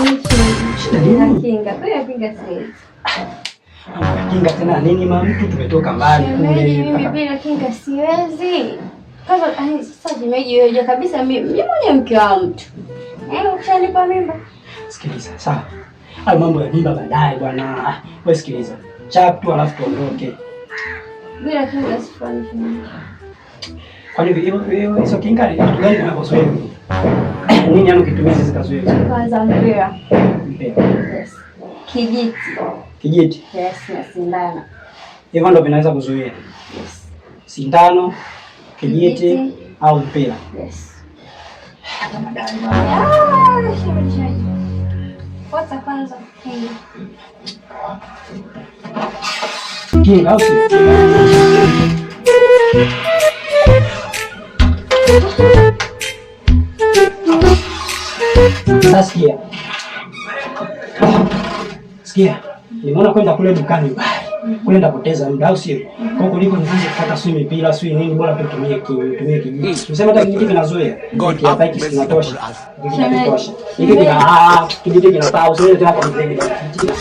Shida nini? Kinga, bila kinga siwezi. Mambo ya kinga tena nini mama mtu, tumetoka mbali Shemeji, kule mimi bila kinga siwezi. Kwanza ai, sasa shemeji, wewe unajua kabisa mimi mwenye mke wa mtu. Eh, ukishanipa mimba. Sikiliza, sawa. Hayo mambo ya mimba baadaye bwana. Ah, wewe sikiliza. Chap tu alafu tuondoke. Bila kinga sifanyi shemeji. Kwani hiyo hiyo hizo kinga ni kitu gani kinakozuia? Nini yani ukitumia hizi zikazuia? Kwanza mpira. Mpira. Yes. Kijiti. Kijiti. Yes, na sindano. Hivyo ndo vinaweza kuzuia. Yes. Sindano, kijiti Kijiti. au mpira. Yes. Ah, shemeji, shemeji. Fuata kwanza kinga. Kinga au sio? Sasa sikia. Sikia. Nimeona kwenda kule dukani mbali. Kule ndapoteza muda au sio? Kwa kuliko nianze kupata sui mipira sui nini, bora tu tumie tumie kijiti. Tuseme hata kijiti kinazuia. God Hiki hapa have hiki mercy kinatosha. upon us. Hiki kinatosha. Hiki kina kijiti kinafaa usije tena kwa mzee. Kijiti kina